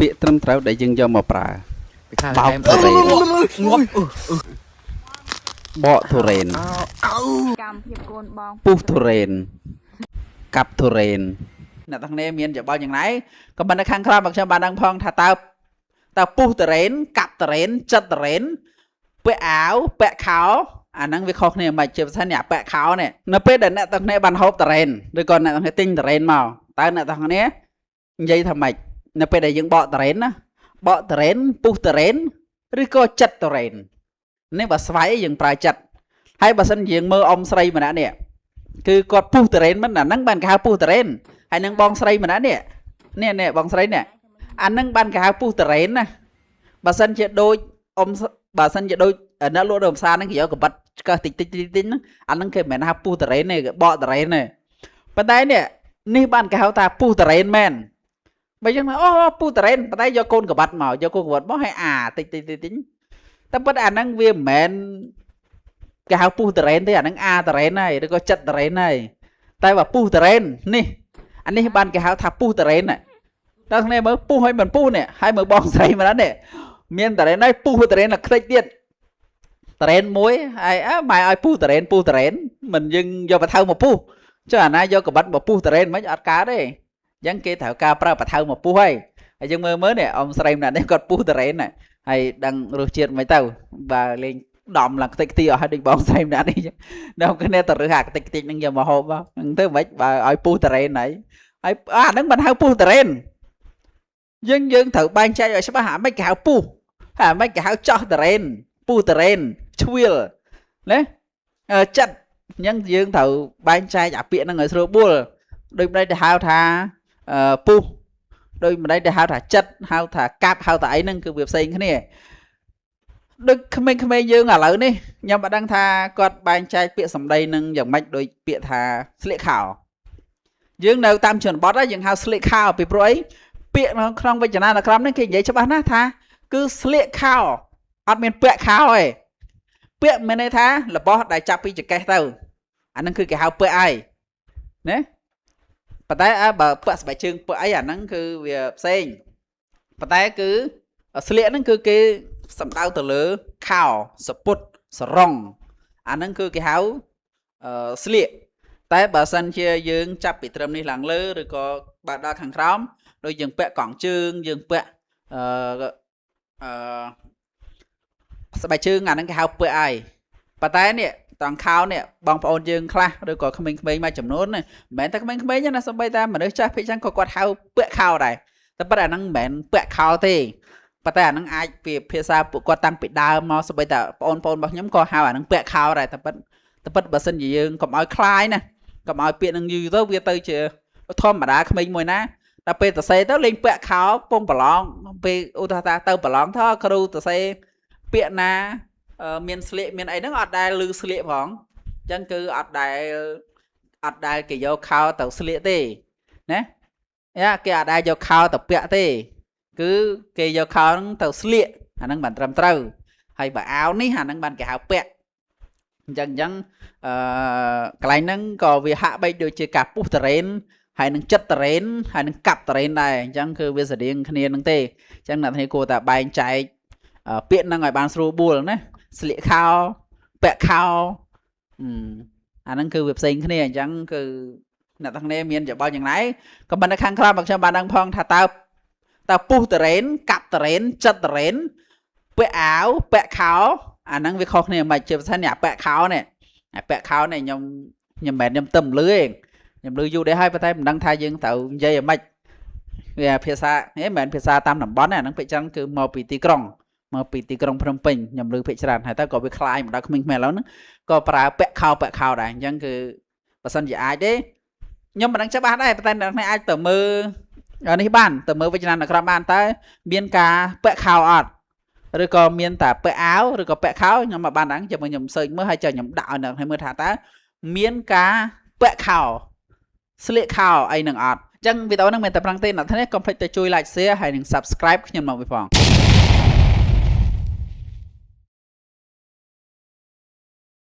ពាក្យត្រឹមត្រូវដែលយើងយកមកប្រើ ពីខាង បោក ថែម ទុរេន ងាប់ បកទុរេន កម្មភាពកូនបង ពុះទុរេនកាប់ទុរេនអ្នកទាំងនេះមានយោបល់យ៉ាងណាក៏មិននៅខាងក្រោមមកខ្ញុំបានដឹងផងថាតើពុះទុរេនកាប់ទុរេនចិត្តទុរេនពាក់អាវពាក់ខោអាហ្នឹងវាខុសគ្នាមិនជាពិសេសអ្នកពាក់ខោនេះនៅពេលដែលអ្នកទាំងនេះបានហូបទុរេនឬក៏អ្នកទាំងនេះទិញទុរេនមកតើអ្នកទាំងនេះនិយាយថាម៉េចនៅពេលដែលយើងបកទុរេនណាបកទុរេនពុះទុរេនឬក៏ចិត្តទុរេននេះបើស្វ័យយើងប្រើចិត្តហើយបើសិនយើងមើលអ៊ំស្រីម្នាក់នេះគឺគាត់ពុះទុរេនមិនអាហ្នឹងបានគេហៅពុះទុរេនហើយនឹងបងស្រីម្នាក់នេះនេះនេះបងស្រីនេះអាហ្នឹងបានគេហៅពុះទុរេនណាបើសិនជាដូចអ៊ំបើសិនជាដូចអ្នកលក់នៅផ្សារហ្នឹងគេយកកបាត់ឆ្កឹះតិចតិចតិចតិចហ្នឹងអាហ្នឹងគេមិនមែនហៅពុះទុរេនទេគេបកទុរេនទេប៉ុន្តែនេះនេះបានគេហៅថាពុះទុរេនមែនបើយើងថាអូពុះទុរេនប៉ុន្តែយកកូនកបាត់មកយកកូនកបាត់មកឲ្យអាតិចតិចតិចតិចតែប៉ុន្តែអាហ្នឹងវាមិនមែនគេហៅពុះទុរេនទេអាហ្នឹងអាទុរេនហើយឬក៏ចិត្តទុរេនហើយតែបើពុះទុរេននេះអានេះបានគេហៅថាពុះទុរេនដល់គ្នាមើលពុះឲ្យមិនពុះនេះហើយមើលបងស្រីម្នាក់នេះមានទុរេនហើយពុះទុរេនដល់ខ្ទេចទៀតទុរេនមួយហើយអើម៉ែឲ្យពុះទុរេនពុះទុរេនមិនយើងយកបថៅមកពុះចុះអាណាយកកបាត់មកពុះទុរេនមិនអត់កើតទេអញ្ចឹងគេត្រូវការប្រើបថៅមកពុះហើយហើយយើងមើលមើលនេះអ៊ំស្រីម្នាក់នេះគាត់ពុះទុរេនហើយដឹងរសជាតិមិនទៅបើលេងដំឡើងខ្ទេចខ្ទីអស់ហើយដូចបងស្រីម្នាក់នេះដល់គ្នាទៅរើសអាខ្ទេចខ្ទីហ្នឹងយកមកហូបហ្នឹងទៅមិនបើឲ្យពុះទុរេនហើយហើយអាហ្នឹងមិនហៅពុះទុរេនយើងយើងត្រូវបែងចែកឲ្យច្បាស់អាមិនគេហៅពុះហើយអាមិនគេហៅចោះទុរេនពុះទុរេនឆ្វៀលណាចិត្តអញ្ចឹងយើងត្រូវបែងចែកអាពាក្យហ្នឹងឲ្យស្រួលបួលដូចម្ដេចទៅហៅថាពុះដូចម្ដេចទៅហៅថាចិត្តហៅថាកាប់ហៅថាអីហ្នឹងគឺវាផ្សេងគ្នាដូចក្មេងៗយើងឥឡូវនេះខ្ញុំមិនដឹងថាគាត់បែងចែកពាក្យសម្ដីនឹងយ៉ាងម៉េចដូចពាក្យថាស្លៀកខោយើងនៅតាមជនបទយើងហៅស្លៀកខោពីព្រោះអីពាក្យក្នុងវចនានុក្រមនេះគេនិយាយច្បាស់ណាស់ថាគឺស្លៀកខោអត់មានពាក់ខោទេពាក់មានន័យថារបស់ដែលចាប់ពីចង្កេះទៅអាហ្នឹងគឺគេហៅពាក់ហើយណាប៉ុន្តែបើពាក់ស្បែកជើងពាក់អីអាហ្នឹងគឺវាផ្សេងប៉ុន្តែគឺស្លៀកហ្នឹងគឺគេសំដៅទៅលើខោសពុតសរងអាហ្នឹងគឺគេហៅស្លៀកតែបើសិនជាយើងចាប់ពីត្រឹមនេះឡើងលើឬក៏បើដល់ខាងក្រោមដូចយើងពាក់កង់ជើងយើងពាក់អឺអឺស្បែកជើងអាហ្នឹងគេហៅពាក់ហើយប៉ុន្តែនេះត្រង់ខោនេះបងប្អូនយើងខ្លះឬក៏ក្មេងៗមួយចំនួនមិនមែនតែក្មេងៗទេណាសូម្បីតែមនុស្សចាស់ភាគច្រើនក៏គាត់ហៅពាក់ខោដែរតែប៉ុន្តែអាហ្នឹងមិនមែនពាក់ខោទេប៉ុន្តែអាហ្នឹងអាចពីភាសាពួកគាត់តាំងពីដើមមកសូម្បីតែបងប្អូនរបស់ខ្ញុំក៏ហៅអាហ្នឹងពាក់ខោដែរតែប៉ុន្តែបើសិនជាយើងកុំឲ្យคล้ายណាកុំឲ្យពាក្យហ្នឹងយូរទៅវាទៅជាធម្មតាក្មេងមួយណាដល់ពេលសរសេរទៅលេងពាក់ខោពងប្រឡងពេលឧទាហរណ៍ថាទៅប្រឡងថគ្រូសរសេរពាក្យណាមានស្លៀកមានអីហ្នឹងអត់ដែលឮស្លៀកផងអញ្ចឹងគឺអត់ដែលគេយកខោទៅស្លៀកទេណាយ៉ាគេអត់ដែលយកខោទៅពាក់ទេគឺគេយកខោហ្នឹងទៅស្លៀកអាហ្នឹងបានត្រឹមត្រូវហើយបើអាវនេះអាហ្នឹងបានគេហៅពាក់អញ្ចឹងកន្លែងហ្នឹងក៏វាហាក់បីដូចជាការពុះទុរេនហើយនឹងចិត្តទុរេនហើយនឹងកាប់ទុរេនដែរអញ្ចឹងគឺវាស្រដៀងគ្នានឹងទេអញ្ចឹងអ្នកនេះគួរតែបែងចែកពាក្យហ្នឹងឲ្យបានស្រួលបួលណាស្លៀកខោពាក់ខោអាហ្នឹងគឺវាផ្សេងគ្នាអញ្ចឹងគឺអ្នកទាំងនេះមានយោបល់យ៉ាងណាក៏មិននៅខាងក្រោមមកខ្ញុំបានដឹងផងថាតើពុះទុរេនកាប់ទុរេនចិត្តទុរេនពាក់អាវពាក់ខោអាហ្នឹងវាខុសគ្នាមិនជាពិសេសអ្នកពាក់ខោនេះអាពាក់ខោនេះខ្ញុំមិនមែនខ្ញុំទឹមលឺទេខ្ញុំលឺយូរដែរហើយប៉ុន្តែមិនដឹងថាយើងត្រូវនិយាយយ៉ាងម៉េចវាភាសានេះមិនមែនភាសាតាមតំបន់ទេអាហ្នឹងភាគច្រើនគឺមកពីទីក្រុងមកពីទីក្រុងភ្នំពេញខ្ញុំលឺភាគច្រើនហើយទៅក៏វាคล้ายមកដល់ក្មេងៗឥឡូវហ្នឹងក៏ប្រើពាក់ខោពាក់ខោដែរអញ្ចឹងគឺបើសិនជាអាចទេខ្ញុំមិនដឹងច្បាស់ដែរប៉ុន្តែអ្នកនេះអាចទៅមើលនេះបានទៅមើលវចនានុក្រមបានតើមានការពាក់ខោអត់ឬក៏មានតែពាក់អាវឬក៏ពាក់ខោខ្ញុំមកបានដឹងចាំខ្ញុំសើចមើលហើយចាំខ្ញុំដាក់ឲ្យអ្នកនេះមើលថាតើមានការពាក់ខោស្លៀកខោអីនឹងអត់អញ្ចឹងវីដេអូហ្នឹងមានតែប៉ុណ្្នឹងទេអ្នកនេះកុំភ្លេចទៅជួយ like share ហើយនិង subscribe ខ្ញុំមកវិញផង